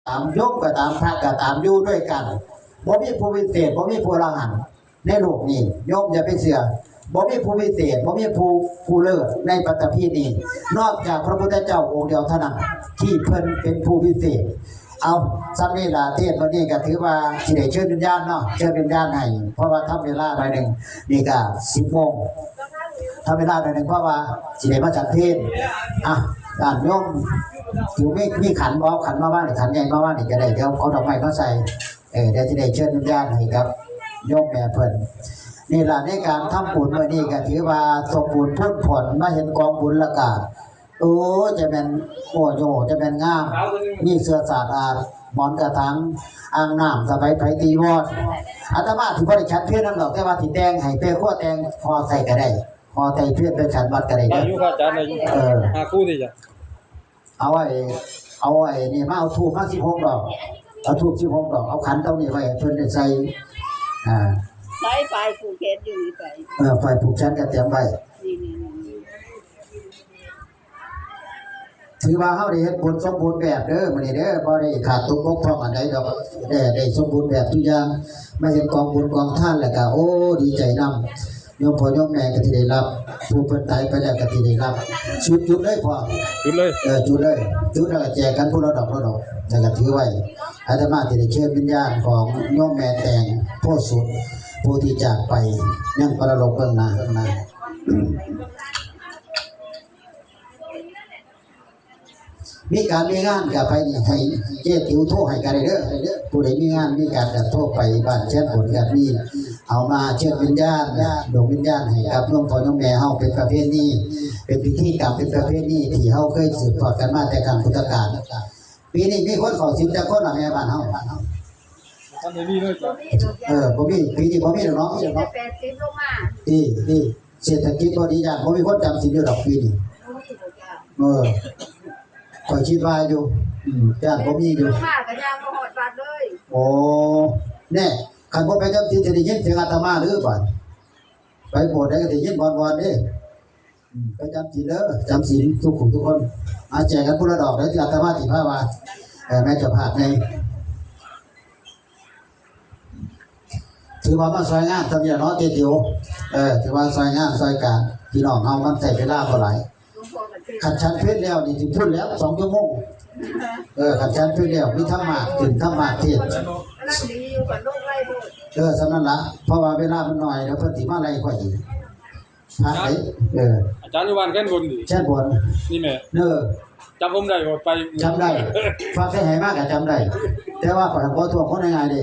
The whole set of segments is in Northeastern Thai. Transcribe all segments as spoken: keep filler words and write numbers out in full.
ตาม โยมก็ตาม พระก็ตาม อยู่ด้วยกัน บ่มีผู้วิเศษ บ่มีผู้อรหันต์ในโลกนี้ โยมอย่าไปเชื่อ บ่มีผู้วิเศษ บ่มีผู้ ผู้เลิศในปัตตภีนี้ นอกจากพระพุทธเจ้าองค์เดียวเท่านั้น ที่เพิ่นเป็นผู้วิเศษ เอา ส่ำนี้ล่ะ เทศน์มื้อนี้ก็ถือว่าสิได้เชิญวิญญาณเนาะ เชิญวิญญาณให้ เพราะว่าทำเวลาหน่อยหนึ่ง นี่ก็สิบโมง ทำเวลาหน่อยหนึ่ง เพราะว่าสิได้มาฉันเพล อ่ะ ญาติโยม อยู่มี มีขันบ่ ขันมาว่างนี่ ขันใหญ่มาว่างนี่ก็ได้ เดี๋ยวเอาดอกไม้มาใส่ เออ เดี๋ยวสิได้เชิญวิญญาณให้กับโยมแม่เพิ่น นี่ล่ะ ในการทำบุญมื้อนี้ก็ถือว่าสมบูรณ์พูนผล มาเห็นกองบุญแล้วก็ โอ้ จะแม่น โอ้โย จะแม่นงาม มีเสื้อสาดอาด หมอนกระถัง อ่างน้ำ สบายไพรจีวร อาตมาสิบ่ได้ฉันเพลนำดอก แต่ว่าสิแต่งให้แม่ครัวแต่งห่อใส่ก็ได้ ห่อใส่เพลไปฉันวัดก็ได้ ได้อยู่พระอาจารย์ ได้อยู่ เออ ห้าคู่นี่จ้ะ เอาไอ้ เอาไอ้นี่มา เอาธูปมาสิบหกดอก เอาธูปสิบหกดอก เอาขันเต้านี้ไว้ให้เพิ่นได้ใส่ อ่า ใส่ ไฟผูกแขนอยู่นี่ ไฟ เออ ไฟผูกแขนก็เตรียมไว้ นี่ๆๆ ถือว่าเฮาได้เฮ็ดบุญสมบูรณ์แบบเด้อ มื้อนี้เด้อ บ่ได้ขาดตกบกพร่องอันใดดอก ได้ ได้สมบูรณ์แบบทุกอย่าง มาเห็นกองบุญกองทานแล้วก็ โอ้ ดีใจนำ โยมพ่อโยมแม่ก็สิได้รับ ผู้เพิ่นตายไปแล้วก็สิได้รับ จุด จุดเลยพ่อ จุดเลย เออ จุดเลย จุดแล้วก็แจกกันผู้ละดอกละดอก แล้วก็ถือไว้ อาตมาสิได้เชิญวิญญาณของโยมแม่แตง โพธิ์สุด ผู้ที่จากไปยังปรโลกเบื้องหน้า เบื้องหน้า มีการมีงานก็ไปนี่ให้เจ๊ติ๋วโทรให้ก็ได้เด้อ ผู้ใดมีงานมีการก็โทรไปบ้านเชียงผลก็มี เอามาเชิญวิญญาณ ดวงวิญญาณให้กับโยมพ่อโยมแม่เฮา เป็นประเพณี เป็นพิธีกรรม เป็นประเพณีที่เฮาเคยสืบทอดกันมาแต่ครั้งพุทธกาล ปีนี้มีคนเข้าศีลจักคนล่ะแม่บ้านเฮา ท่านได้มีเลยจ้ะ เออ บ่มี ปีนี้บ่มีดอกเนาะ มีแต่แปดสิบลงมา ดี ดี เศรษฐกิจบ่ดี ย่านบ่มีคนจำศีลอยู่ดอกปีนี้ เออ ข้อยคิดว่าอยู่ อืม ย่านบ่มีอยู่ ลงมาก็ย่างบ่ฮอดวัดเลย โอ้ แน่ คันบ่ไปจำศีลสิได้ยินเสียงอาตมาหรือบ่ ไปโบสถ์ใดก็ได้ยินวอนๆเด้ อืม ไปจำศีลเด้อ จำศีลทุกผู้ทุกคน มาแจกกันผู้ละดอกเด้อ ที่อาตมาสิพาว่า เออ แม่เจ้าภาพไง ถือว่ามาซอยงานซำเนี่ยเนาะเจ๊ติ๋ว เออ ถือว่าซอยงานซอยการ พี่น้องเฮามันใช้เวลาบ่หลาย คันฉันเพลแล้วนี่สิพูดแล้วสองชั่วโมง เออ คันฉันเพลแล้วมีธรรมะขึ้นธรรมะเทศน์ เออ ส่ำนั้นละ เพราะว่าเวลามันน้อย เดี๋ยวเพิ่นสิมาไล่ข้อยอีก พระไหน เออ อาจารย์อยู่บ้านแคนบนดิ แคนบน นี่แม่ เออ จำผมได้บ่ ไป จำได้ พระเคยให้มาก็จำได้ แต่ว่าข้อยบ่ทวงคนง่ายๆเด้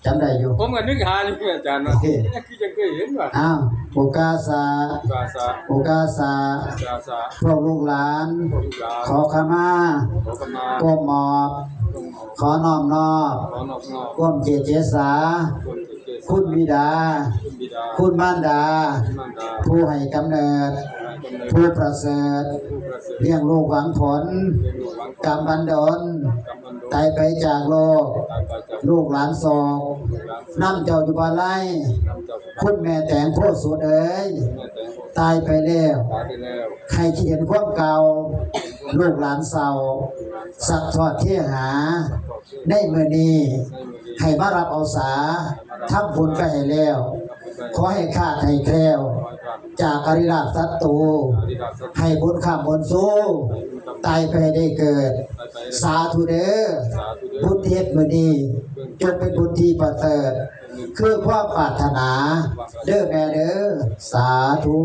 จำได้อยู่ ผมก็นึกหาอยู่อาจารย์เนาะ โอเค คือจังเคยเห็นว่ะ อ้าว โอกาสะ โอกาสะ โอกาสะ โอกาสะ พวกลูกหลาน พวกลูกหลาน ขอขมา ขอขมา ก้มหมอบ ก้มหมอบ ขอน้อมนอบ ขอน้อมนอบ ก้มเจตเจสา ก้มเจตเจสา คุณบิดา คุณบิดา คุณมารดา คุณมารดา ผู้ให้กำเนิด ผู้ให้กำเนิด ผู้ประเสริฐ ผู้ประเสริฐ เลี้ยงลูกหวังผล เลี้ยงลูกหวังผล กำบันดล กำบันดล ตายไปจากโลก ตายไปจากโลก ลูกหลานโศก ลูกหลานโศก นำเจ้าอยู่บ่าลัย นำเจ้าอยู่บ่าลัย คุณแม่แตงโพธิ์สุดเอ๋ย คุณแม่แตงโพธิ์สุด ตายไปแล้ว ตายไปแล้ว ใครคิดเห็นความเก่า ลูกหลานเศร้า ลูกหลานเศร้า สัตว์ทอดเทหา ในมื้อนี้ ให้มารับเอาสา ทำบุญไปให้แล้ว ขอให้คลาดให้แคล้ว จากอริราชศัตรู ให้บุญค้ำบุญสู้ ตายไปได้เกิด สาธุเด้อ บุญที่เฮ็ดมื้อนี้ จงเป็นบุญที่ประเสริฐ คือความปรารถนา เด้อแม่เด้อ สาธุ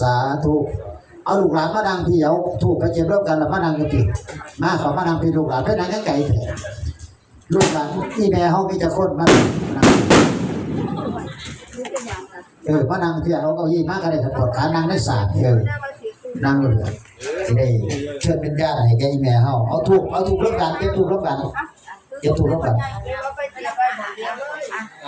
สาธุ เอาลูกหลานมานั่งพี้ เอาธูปไปเก็บร่วมกัน แล้วมานั่งอยู่พี้ มา เขามานั่งพี้ ลูกหลานไปนั่งไกลๆแท้ ลูกหลานอีแม่เฮามีจักคนมานั่ง เออ มานั่งพี้ เอาเก้าอี้มาก็ได้ ปวดขานั่งในศาล เออ นั่งเลย สิได้เชิญวิญญาณให้แก่อีแม่เฮา เอาธูป เอาธูปร่วมกัน เก็บธูปร่วมกัน เก็บธูปร่วมกัน